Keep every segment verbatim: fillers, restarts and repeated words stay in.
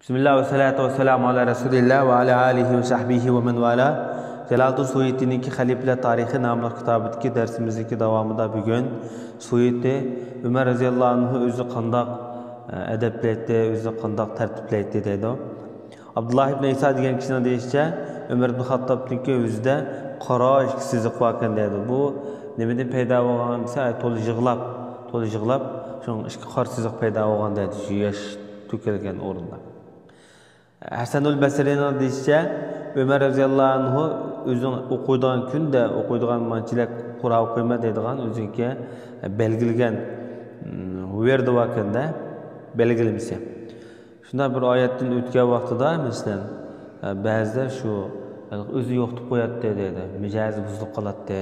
بىسمىللا ۋەسسالاتۇ ۋەسسالامۇ ئالا رەسۇلىللا ۋە ئالا ئالىھى ۋە سەھبىھى ۋە مەن ۋالا. جالالىدىن سۇيۇتىنىڭكى خەلىپىلەر تارىخى ناملىق كىتابىدىكى دەرسىمىزدىكى داۋامىدا بۈگۈن سۇيۇتى ئۆمەر رەزىياللاھۇ ئەنھۇ ئۆزى قانداق، ئە، ئەدەپلەيتتى، ئۆزى قانداق تەرتىپلەيتتى دەيدۇ. ئابدۇللا ئىبن ئىسا دېگەن كىشىنىڭ دېيىشىچە، ئۆمەر ئىبن خاتتابنىڭكى ئۆزىدە قارا ئىككى سىزىق باركەن دەيدۇ. بۇ نېمىدىن پەيدا بولغان دېسە، تولا يىغلاپ، تولا يىغلاپ، شۇنىڭ ئىككى قارا سىزىق پەيدا بولغان دەيدۇ، شۇ ياش تۆكۈلگەن ئورۇندا. ھەسەنۇل بەسرىنىڭ دېيىشىچە، ئۆمەر رەزىياللاھۇ ئەنھۇ ئۆزىنىڭ ئوقۇيدىغان كۈندە ئوقۇيدىغان، مانا چېلەك قۇرئان ئوقۇيمەن دەيدىغان ئۆزىنىڭكى بەلگىلىگەن، م، ۋىردى باركەندە، بەلگىلىمىسى. شۇنداق بىر ئايەتتىن ئۆتكەن ۋاقتىدا، مەسىلەن، بەزىدە شۇ ئۆزى يوقىتىپ قوياتتى دەيدۇ، مىجەزى بۇزۇلۇپ قالاتتى،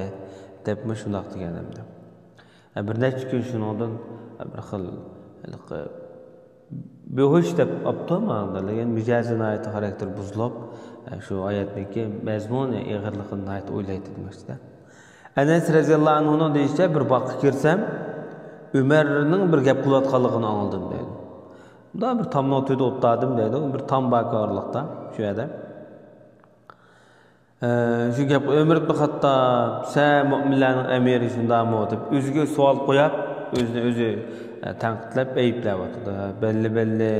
دەپمۇ شۇنداق دېگەن ئەمدى. بىر نەچچە كۈن شۇنىڭدىن بىر خىل ھېلىقى بىھوش دەپ ئاپتۇ ماڭا، لېكىن مىجەزى ناھايىتى خاراكتېرى بۇزۇلۇپ، شۇ ئايەتنىڭكى مەزمۇنى ئېغىرلىقىنى ناھايىتى ئويلايتتى دېمەكچىدە. ئەنەس رەزىياللاھۇ ئەنھۇنىڭ دېيىشىچە، بىر باغقا كىرسەم، ئۆمەرنىڭ بىر گەپ قىلىۋاتقانلىقىنى ئاڭلىدىم دەيدۇ. مۇنداق بىر تامنىڭ تۈۋىدە ئولتۇردۇم دەيدۇ. بىر تام باركەن ئارىلىقتا، شۇ يەردە. ئە، شۇ گەپ، ئۆمەر ئىبن خاتتاب، سەن مۆمىنلەرنىڭ ئەمىرى شۇنداقمۇ؟ دەپ ئۆزىگە سوئال قويۇپ، ئۆزىنى ئۆزى، ئە، تەنقىدلەپ، ئەيىبلەۋاتىدۇ. بەللى، بەللى.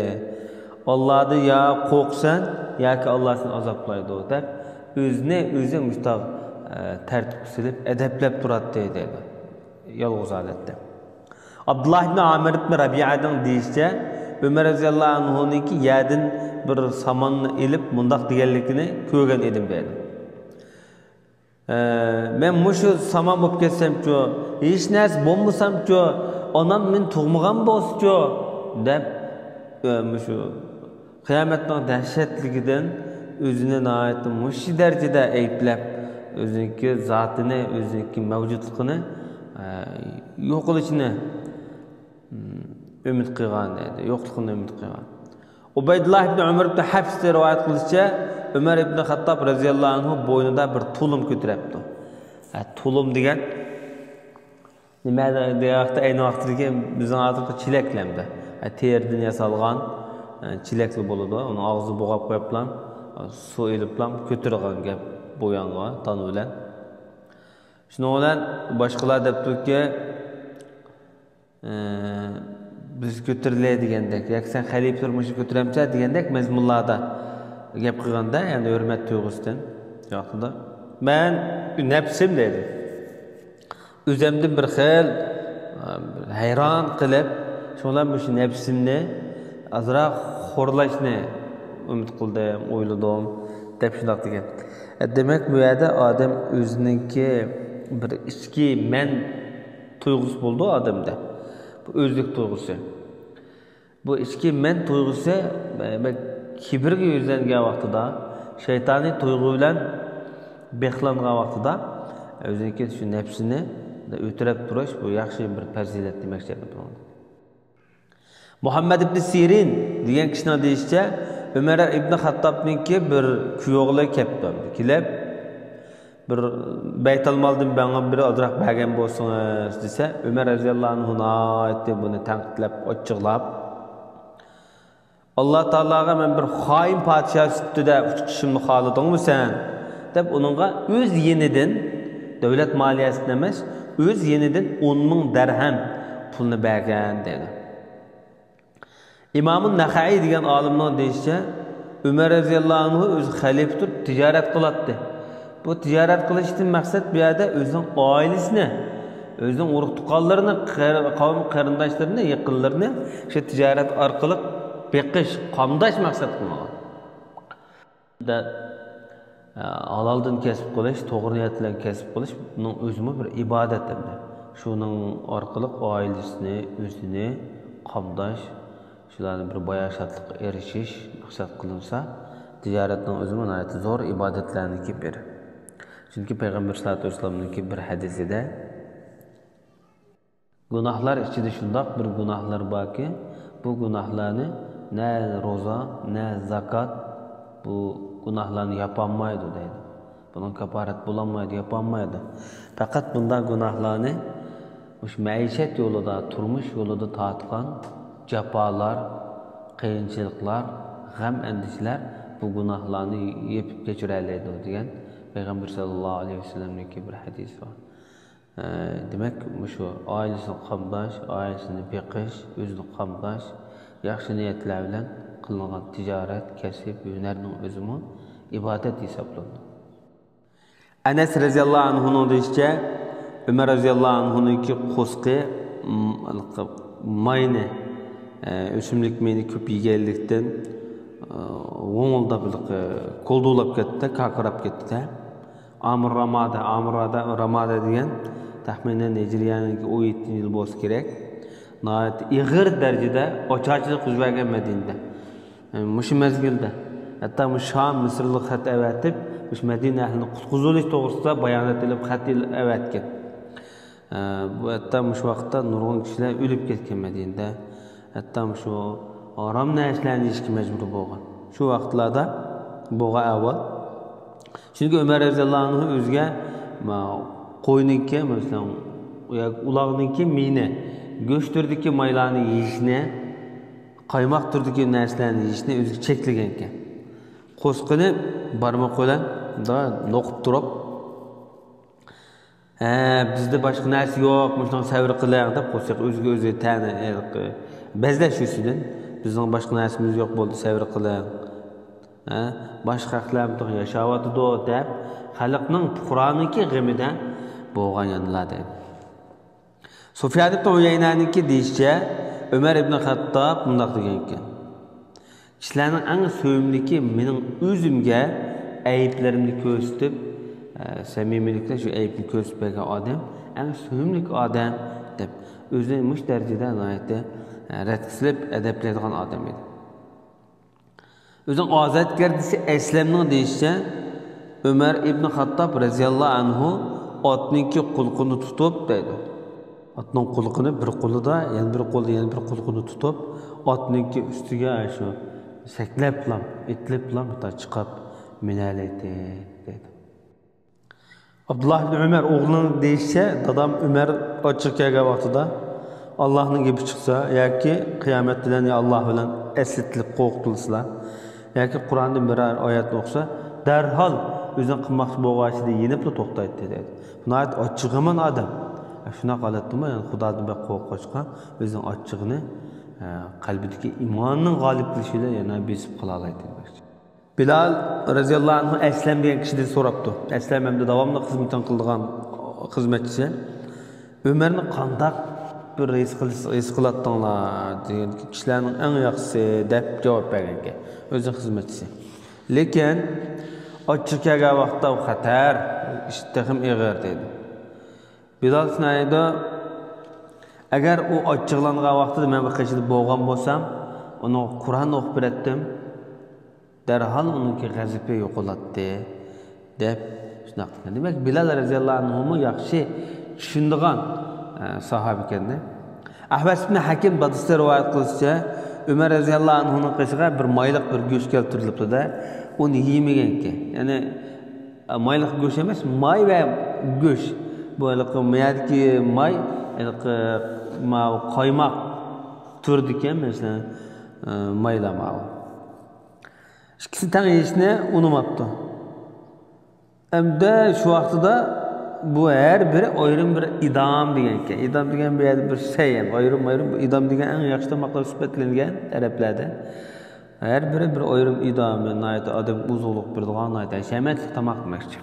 ئاللادىن يا قورقىسەن، ياكى ئاللا سېنى ئازابلايدۇ، دەپ ئۆزىنى ئۆزى مۇشتاق، ئە، تەرتىپكە سېلىپ، ئەدەپلەپ تۇراتتى، دەيدۇ. يالغۇز ھالەتتە. ئابدۇللا ئىبن ئامىر ئىبن رەبىئەنىڭ دېيىشىچە، ئۆمەر رەزىياللاھۇ ئەنھۇنىڭكى يەردىن بىر ساماننى ئېلىپ مۇنداق دېگەنلىكىنى كۆرگەن ئىدىم دەيدۇ. ئە، مەن مۇشۇ سامان بولۇپ كەتسەمچۇ، ھېچ نەرسە بولمىسامچۇ، ئانام مېنى تۇغمىغان بولسىچۇ، دەپ، ئە، مۇشۇ قىيامەتنىڭ دەھشەتلىكىدىن ئۆزىنى ناھايىتى مۇشۇ دەرىجىدە ئەيىبلەپ، ئۆزىنىڭكى زاتىنى، ئۆزىنىڭكى مەۋجۇتلۇقىنى، ئە، يوقىلىشىنى، م، ئۈمىد قىلغان دەيدۇ، يوقلۇقىنى ئۈمىد قىلغان. ئۇبەيدۇللا ئىبن ئۆمەر ئىبن ھەفستىن رىۋايەت قىلىشىچە، ئۆمەر ئىبن خاتتاب رەزىياللاھۇ ئەنھۇ بوينىدا بىر تۇلۇم كۆتۈرەپتۇ. ئە، تۇلۇم دېگەن نېمە دېگەن ۋاقىتتا، ئەينى ۋاقتىدىكى بىزنىڭ ھازىرقى چېلەكلەردە، ئە، تېرىدىن ياسالغان، ئە، چېلەكلەر بولىدۇ. ئۇنىڭ ئاغزىنى بوغاپ قويۇپلا، سۇ ئېلىپلا كۆتۈرىدىغان گەپ بۇ يانغا تان بىلەن. شۇنىڭ بىلەن باشقىلار دەپتۇكى، ئە، بىز كۆتۈرىلى دېگەندەك، ياكى سەن خەلىپە تۇرمۇشى كۆتۈرەمسەن دېگەندەك مەزمۇنلاردا گەپ قىلغاندا، يەنى ھۆرمەت تۇيغۇسىدىن ۋاقتىدا، مەن نەپسىم دەيدۇ. ئۆزۈمدىن بىر خىل، ئە، ھەيران قېلىپ، شۇڭا مۇشۇ نەپسىمنى ئازراق خورلاشنى ئۈمىد قىلدىم، ئويلىدىم، دەپ شۇنداق دېگەن. ئە، دېمەك، بۇ يەردە ئادەم ئۆزىنىڭكى بىر ئىچكى مەن تۇيغۇسى بولىدۇ ئادەمدە. بۇ ئۆزلۈك تۇيغۇسى. بۇ ئىچكى مەن تۇيغۇسى بەك كىبىرگە يۈزلەنگەن ۋاقتىدا، شەيتانىي تۇيغۇ بىلەن بېقىلغان ۋاقتىدا، ئۆزىنىڭكى شۇ نەپسىنى ئۆتۈرەپ تۇرۇش، بۇ ياخشى بىر پەزىلەت دېمەكچى بۇنىڭدىن. مۇھەممەد ئىبن سىرىن دېگەن كىشىنىڭ دېيىشىچە، ئۆمەر ئىبن خاتتابنىڭكى بىر كۈيئوغلى كەپتۇ. كېلىپ، بىر بەيتالمالدىن ماڭا بىر ئازراق بەرگەن بولسىڭىز دېسە، ئۆمەر رەزىياللاھۇ ئەنھۇ ناھايىتى بۇنى تەنقىدلەپ، ئاچچىقلاپ، ئاللا تائالاغا مەن بىر خائىن پادىشاھ سۈپىتىدە ئۇچقۇچىشىمنى خالىدىڭمۇ سەن؟ دەپ ئۇنىڭغا ئۆز يېنىدىن، دۆلەت مالىيەسىدىن ئەمەس، ئۆز يېنىدىن ئون مىڭ دەرھەم پۇلنى بەرگەن دەيدۇ. ئىمامۇ نەخەئىي دېگەن ئالىمنىڭ دېيىشىچە، ئۆمەر رەزىياللاھۇ ئەنھۇ ئۆزى خەلىپە تۇرۇپ تىجارەت قىلاتتى. بۇ تىجارەت قىلىشتىن مەقسەت بۇ يەردە ئۆزىنىڭ ئائىلىسىنى، ئۆزىنىڭ ئۇرۇق-تۇغقانلىرىنى، قېر-، قەۋم قېرىنداشلىرىنى، يېقىنلىرىنى شۇ تىجارەت ئارقىلىق بېقىش، قامداش مەقسەت قىلىنغان. دە-، ھالالدىن كەسىپ قىلىش، توغرا نىيەت بىلەن كەسىپ قىلىش، بۇنىڭ ئۆزىمۇ بىر ئىبادەت ئەمدى. شۇنىڭ ئارقىلىق ئائىلىسىنى، ئۆزىنى قامداش، شۇلارنى بىر باياشاتلىققا ئېرىشىش مەقسەت قىلىنسا، تىجارەتنىڭ ئۆزىمۇ ناھايىتى زور ئىبادەتلەرنىڭكى بىرى. چۈنكى پەيغەمبەر سەللەللاھۇ ئەلەيھى ۋەسەللەمنىڭكى بىر ھەدىسىدە، گۇناھلار ئىچىدە شۇنداق بىر گۇناھلار باركى، بۇ گۇناھلارنى نە روزا، نە زاكات بۇ گۇناھلارنى ياپالمايدۇ دەيدۇ. بۇنىڭ كاپپارەت بولالمايدۇ، ياپالمايدۇ. پەقەت بۇنداق گۇناھلارنى مۇشۇ مەئىشەت يولىدا، تۇرمۇش يولىدا تارتقان جاپالار، قىيىنچىلىقلار، غەم-ئەندىشىلەر بۇ گۇناھلارنى يېپىپ كەچۈرەلەيدۇ دېگەن پەيغەمبەر سەللەللاھۇ ئەلەيھى ۋەسەللەمنىڭكى بىر ھەدىسى بار. ئە، دېمەك، مۇشۇ ئائىلىسىنى قامداش، ئائىلىسىنى بېقىش، ئۆزىنى قامداش، ياخشى نىيەتلەر بىلەن قىلىنغان تىجارەت، كەسىپ، ھۈنەرنىڭ ئۆزىمۇ ئىبادەت ھېسابلىنىدۇ. ئەنەس رەزىياللاھۇ ئەنھۇنىڭ دېيىشىچە، ئۆمەر رەزىياللاھۇ ئەنھۇنىڭكى قورسىقى، م-، ماينى، ئە، ئۆسۈملۈك مېيىنى كۆپ يېگەنلىكتىن، ئە، ۋوڭۇلداپ، كولدۇۋلاپ كەتتى، كاركىراپ كەتتى. ئامىر رامادە، ئامىر رادا-، رامادە دېگەن تەخمىنەن ھىجرىيەنىڭكى ئون يەتتىنچى يىل بولسا كېرەك. ناھايىتى ئېغىر دەرىجىدە ئاچارچىلىق يۈز بەرگەن مەدىنىدە. مۇشۇ مەزگىلدە ھەتتا مۇشۇ شام مىسىرلىق خەت ئەۋەتىپ، مۇشۇ مەدىنە ئەھلىنى قۇتقۇزۇۋېلىش توغرىسىدا بايانات ئېلىپ خەت ئېل-، ئەۋەتكەن. ئە، بۇ ھەتتا مۇشۇ ۋاقىتتا نۇرغۇن كىشىلەر ئۆلۈپ كەتكەن مەدىنىدە. ھەتتا مۇشۇ ھارام نەرسىلەرنى يېيىشكە مەجبۇر بولغان. شۇ ۋاقىتلاردا بولغان ئەھۋال. چۈنكى ئۆمەر رەزىياللاھۇ ئەنھۇ ئۆزىگە، ما، قوينىڭكى، مەسىلەن، ياكى ئۇلاغنىڭكى مېيىنى، گۆش تۈرىدىكى مايلارنى يېيىشنى، قايماق تۈرىدىكى نەرسىلەرنى يېيىشنى ئۆزىگە چەكلىگەنىكەن. قورسىقىنى بارمىقى بىلەن مۇنداق نوقۇپ تۇرۇپ، «ھە، بىزدە باشقا نەرسە يوق، مۇشۇنىڭغا سەۋر قىلىڭ» دەپ، قورساق ئۆزىگە ئۆزى تەنە، ھېلىقى بەزلەش يۈزىسىدىن، «بىزنىڭ باشقا نەرسىمىز يوق، بولدى، سەۋر قىلىڭ. ھە، باشقا خەقلەرمۇ ياشاۋاتىدۇ» دەپ، خەلقنىڭ، پۇقرانىڭكى غېمىدە بولغان يەنىلا دەيدۇ. سۇفيان ئىبن ئۇيەينەنىڭكى دېيىشىچە، ئۆمەر ئىبن خەتتاب مۇنداق دېگەنكەن: «كىشىلەرنىڭ ئەڭ سۆيۈملۈكى مېنىڭ ئۆزۈمگە ئەيىبلىرىمنى كۆرسىتىپ، ئە، سەمىمىيلىكتە شۇ ئەيىبنى كۆرسىتىپ بەرگەن ئادەم ئەڭ سۆيۈملۈك ئادەم» دەپ، ئۆزىنى مۇشۇ دەرىجىدە ناھايىتى، ئە، رەتكە سېلىپ ئەدەپلەيدىغان ئادەم ئىدى. ئۆزىنىڭ ئازادگەردىسى ئەسلەمنىڭ دېيىشىچە، ئۆمەر ئىبن خاتتاب رەزىياللاھۇ ئەنھۇ ئاتنىڭكى قۇلىقىنى تۇتۇپ دەيدۇ. ئاتنىڭ قۇلىقىنى بىر قولىدا، يەنە بىر قولىدا، يەنە بىر قۇلىقىنى تۇتۇپ، ئاتنىڭكى ئۈستىگە شۇ سەكلەپلا، ئېتىلىپلا ھەتتا چىقىپ مىنەلەيتتى دەيدۇ. ئابدۇللا ئىبن ئۆمەر ئوغلىنىڭ دېيىشىچە، دادام ئۆمەر ئاچچىقى كەلگەن ۋاقتىدا، «ئاللاھنىڭ گېپى چىقسا ياكى قىيامەت بىلەن يا ئاللاھ بىلەن ئەسلىتىلىپ قورقۇتۇلسىلا ياكى قۇرئاندىن بىرەر ئايەتنى ئوقۇسا، دەرھال ئۆزىنىڭ قىلماقچى بولغان ئىشىدا يېنىپلا توختايتتى» دەيدۇ. بۇ ناھايىتى ئاچچىقىمان ئادەم. شۇنداق ھالەتتىمۇ، يەنى خۇدادىن بەك قورققاچقا، ئۆزىنىڭ ئاچچىقىنى، ئە، قەلبىدىكى ئىماننىڭ غالىب كېلىشى بىلەن يەنە بېسىپ قالالايتتى دېمەكچى. بىلال رەزىياللاھۇ ئەنھۇ ئەسلەم دېگەن كىشىدىن سوراپتۇ. ئەسلەم ھەمدە داۋاملىق خىزمىتىنى قىلىدىغان خىزمەتچىسى، «ئۆمەرنى قانداق بىر ھېس قىلىس-، ھېس قىلاتتىڭلار؟» دېگەن، «كىشىلەرنىڭ ئەڭ ياخشىسى» دەپ جاۋاب بەرگەنكەن ئۆزىنىڭ خىزمەتچىسى. لېكىن ئاچچىقى كەلگەن ۋاقىتتا ئۇ خەتەر، ئىش تېخىمۇ ئېغىر دەيدۇ. بىلال شۇنداق دەيدۇ، «ئەگەر ئۇ ئاچچىقلانغان ۋاقتىدا مەن بۇ قېشىدا بولغان بولسام، ئۇنىڭغا قۇرئان ئوقۇپ بېرەتتىم، دەرھال ئۇنىڭكى غەزىپى يوقىلاتتى» دەپ شۇنداق دېگەن. دېمەك، بىلال رەزىياللاھۇ ئەنھۇمۇ ياخشى چۈشىنىدىغان، ئە، ساھابە ئىكەن-دە. ئەھۋەس ئىبن ھەكىم بادىسىدا رىۋايەت قىلىشىچە، ئۆمەر رەزىياللاھۇ ئەنھۇنىڭ قېشىغا بىر مايلىق بىر گۆش كەلتۈرۈلۈپتۇ-دە، ئۇنى يېمىگەنكەن. يەنى، ئە، مايلىق گۆش ئەمەس، ماي ۋە گۆش. بۇ ھېلىقى مايدىكى ماي، ھېلىقى ماۋۇ قايماق تۈرىدىكەن، مەسىلەن، ئە، مايلار ماۋۇ. ئىككىسىنى تەڭ يېيىشنى ئۇنىماپتۇ. ئەمدى شۇ ۋاقتىدا بۇ ھەر بىرى ئايرىم بىر ئىدام دېگەنكەن. ئىدام دېگەن بۇ يەردە بىر سەي، ئايرىم-ئايرىم. بۇ ئىدام دېگەن ئەڭ ياخشى تاماقلار سۈپەتلەنگەن ئەرەبلەردە. ھەر بىرى بىر ئايرىم ئىدام، ناھايىتى ئادەمگە ئۇزۇقلۇق بېرىدىغان، ناھايىتى ھەشەمەتلىك تاماق دېمەكچى.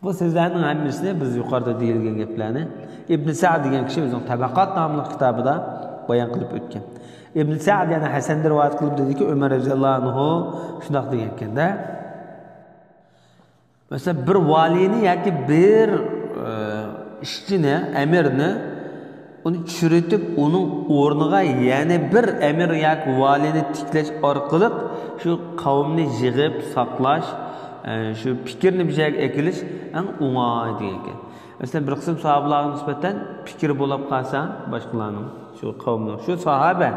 بۇ سۆزلەرنىڭ ھەممىسىنى بىز يۇقىرىدا دېيىلگەن گەپلەرنى ئىبن سەئد دېگەن كىشى ئۆزىنىڭ تەبەقات ناملىق كىتابىدا بايان قىلىپ ئۆتكەن. ئىبن سەئد يەنە ھەسەندىن رىۋايەت قىلىپ دېدىكى، ئۆمەر رەزىياللاھۇ ئەنھۇ شۇنداق دېگەنكەن-دە. مەسىلەن، بىر ۋالىينى ياكى بىر، ئە، ئىشچىنى، ئەمىرنى، ئۇنى چىرىتىپ، ئۇنىڭ ئورنىغا يەنە بىر ئەمىر ياكى ۋالىينى تىكلەش ئارقىلىق شۇ قەۋمنى يىغىپ ساقلاش، ئە، شۇ پىكىرنى بىر جايغا ئەكېلىش ئەڭ ئوڭاي دېگەنكەن. مەسىلەن، بىر قىسىم ساھابىلارغا نىسبەتەن پىكىر بولاپ قالسا باشقىلارنىڭ، شۇ قەۋمنىڭ، شۇ ساھابە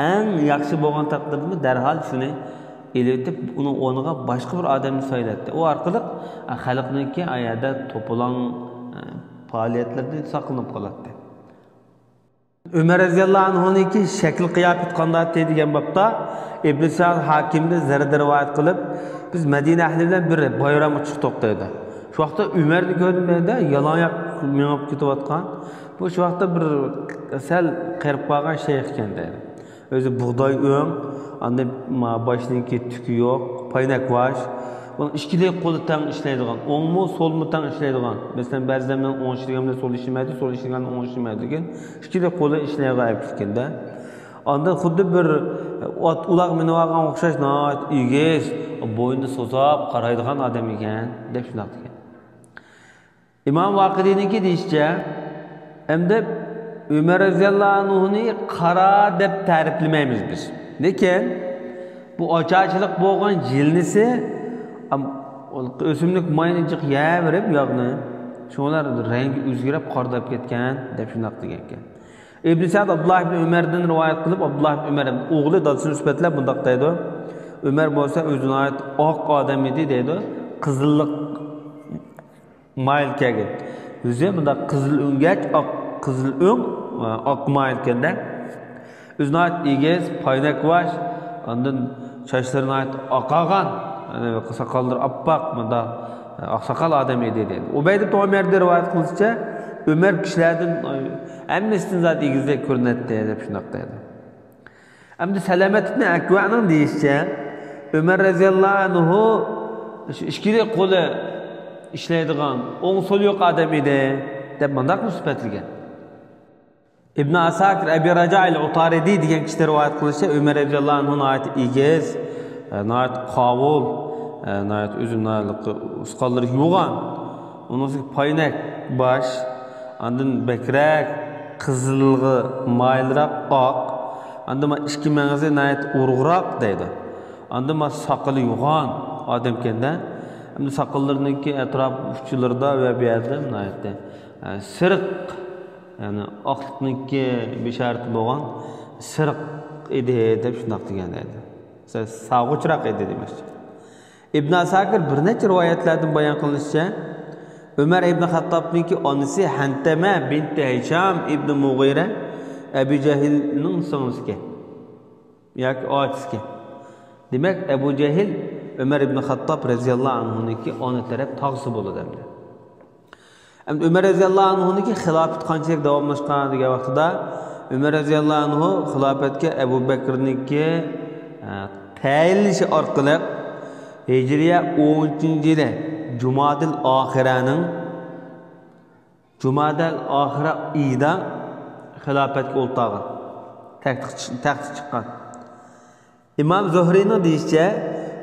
ئەڭ ياخشى بولغان تەقدىردىمۇ دەرھال شۇنى ئېلىۋېتىپ، ئۇنىڭ ئورنىغا باشقا بىر ئادەمنى سايلايتتى. ئۇ ئارقىلىق خەلقنىڭكى ئا يەردە توپىلاڭ، ئە، پائالىيەتلىرىدىن ساقلىنىپ قالاتتى. ئۆمەر رەزىياللاھۇ ئەنھۇنىڭكى شەكىل قىياپىتى قانداقتى دېگەن بابتا ئىبن سەئد ھاكىمدىن زەردە رىۋايەت قىلىپ، بىز مەدىنە ئەھلى بىلەن بىر بايرامغا چىقتۇق دەيدۇ. شۇ ۋاقىتتا ئۆمەرنى كۆردۈم دەيدۇ، يالاڭياق مېڭىپ كېتىۋاتقان. بۇ شۇ ۋاقىتتا بىر سەل قېرىپ قالغان شەيخ ئىكەن دەيدۇ. ئۆزى بۇغداي ئۆڭ، ئاندىن ما-، باشنىڭكى تۈكى يوق، پاينەك باش. بۇنىڭ ئىككىلى قولى تەڭ ئىشلەيدىغان، ئوڭمۇ، سولمۇ تەڭ ئىشلەيدىغان. مەسىلەن، بەزىدە مەن ئوڭ ئىشلىگەن بىلەن سول ئىشلىمەيدۇ، سول ئىشلىگەن ئوڭ ئىشلىمەيدۇ دېگەن. ئىككىلى قولى ئىشلەيدىغان ئەپكەن-دە. ئاندىن خۇددى بىر ئات ئۇلاغ مىنىۋالغان ئوخشاش ناھايىتى ئېگىز، بوينىنى سوزاپ قارايدىغان ئادەم ئىكەن، دەپ شۇنداق دېگەن. ئىمام ۋاقىدىنىڭكى دېيىشىچە، ئەمدى ئۆمەر رەزىياللاھۇ ئەنھۇنى قارا دەپ تەرىپلىمەيمىز بىز. لېكىن بۇ ئاچارچىلىق بولغان يىلنىسى، ئام-، ئۆسۈملۈك ماينى جىق يەۋېرىپ ياغنى، شۇڭلار رەڭگى ئۆزگىرىپ قارىداپ كەتكەن دەپ شۇنداق دېگەنكەن. ئىبن سەئد ئابدۇللا ئىبن ئۆمەردىن رىۋايەت قىلىپ، ئابدۇللا ئىبن ئۆمەر ئوغلى دادىسىنى سۈپەتلەپ مۇنداق دەيدۇ، ئۆمەر بولسا ئۆزى ناھايىتى ئاق ئادەم ئىدى دەيدۇ، قىزىللىق مايىل كەلگەن. يۈزى مۇنداق قىزىل ئۆڭگەچ، ئاق، قىزىل ئۆڭ، ئاق مايىل كەندە. ئۆزى ناھايىتى ئېگىز، پاينەك باش، ئاندىن چاچلىرى ناھايىتى ئاقارغان، يەنى ساقاللىرى ئاپئاق، مۇنداق ئاقساقال ئادەم ئىدى دەيدۇ. ئۇبەيدە ئۆمەردىن رىۋايەت قىلىشىچە، ئۆمەر كىشىلەردىن ھەممىسىدىن زادى ئېگىزدەك كۆرۈنەتتى دەپ شۇنداق دەيدۇ. ئەمدى سەلامەت ئىبن ئەكۋەنىڭ دېيىشىچە، ئۆمەر رەزىياللاھۇ ئەنھۇ شۇ ئىككىلى قولى ئىشلەيدىغان، ئوڭ سولى يوق ئادەم ئىدى، دەپ مۇنداقمۇ سۈپەتلىگەن. ئىبن ئاساكىر ئەبى راجائىل ئۇتارىدى دېگەن كىشىدىن رىۋايەت قىلىشىچە، ئۆمەر رەزىياللاھۇ ئەنھۇ ناھايىتى ئېگىز، ناھايىتى قاۋۇل، ناھايىتى ئۆزى ناھايىتى ئۇسقاللىرى يوغان، ئۇنىڭ ئۈستىگە پاينەك باش، ئاندىن بەكرەك قىزىلغا مايىلراق ئاق، ئاندىن ما ئىككى مېڭىسى ناھايىتى ئۇرۇغراق دەيدۇ. ئاندىن ما ساقىلى يوغان ئادەمكەندە، ئەمدى ساقاللىرىنىڭكى ئەتراپ ئۇچلىرىدا ۋە بۇ يەردە ناھايىتى، ئە، سېرىق، يەنى ئاقلىقنىڭكى بېشارىتى بولغان سېرىق ئىدى دەپ شۇنداق دېگەن دەيدۇ. سا-، ساغۇچراق ئىدى دېمەكچى. ئىبن ئاساكىر بىر نەچچە رىۋايەتلەردىن بايان قىلىنىشىچە، ئۆمەر ئىبن خەتتابنىڭكى ئانىسى ھەنتەمە بىنتى ھىشام ئىبن مۇغىرە ئەبۇ جەھىلنىڭ سىڭلىسىكەن ياكى ئاچىسىكەن. دېمەك، ئەبۇ جەھىل ئۆمەر ئىبن خەتتاب رەزىياللاھۇ ئەنھۇنىڭكى ئانا تەرەپ تاغىسى بولىدۇ ئەمدى. ئەمدى ئۆمەر رەزىياللاھۇ ئەنھۇنىڭكى خىلاپىتى قانچىلىك داۋاملاشقان دېگەن ۋاقتىدا، ئۆمەر رەزىياللاھۇ ئەنھۇ خىلاپەتكە ئەبۇ بەكرىنىڭكى، ئە، تەيىنلىشى ئارقىلىق ھىجرىيە ئون ئۈچىنچى يىلى جۇمادىل ئاخىرەنىڭ، جۇمادىل ئاخىرە ئېيىدا خىلاپەتكە ئولتۇرغان، تەختكە چىق-، تەختكە چىققان. ئىمام زۇھرىنىڭ دېيىشىچە،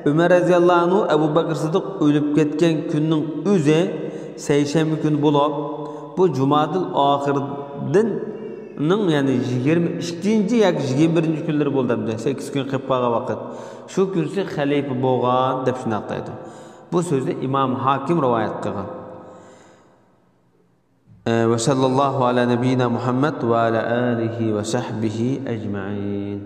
ئۆمەر رەزىياللاھۇ ئەنھۇ ئەبۇ بەكرى سىددىق ئۆلۈپ كەتكەن كۈننىڭ ئۆزى سەيشەنبە كۈنى بولۇپ، بۇ جۇمادىل ئاخىردىننىڭ، يەنى يىگىرمە ئىككىنچى ياكى يىگىرمە بىرىنچى كۈنلىرى بولدى ئەمدى، سەككىز كۈن قېلىپ قالغان ۋاقىت. شۇ كۈنسى خەلىپە بولغان دەپ شۇنداق دەيدۇ. بۇ سۆزنى ئىمام ھاكىم رىۋايەت قىلغان. ئە، ۋە سەللەللاھۇ ئەلا نەبىييىنا مۇھەممەد ۋە ئەلا ئالىھى ۋە سەھبىھى ئەجمەئىن.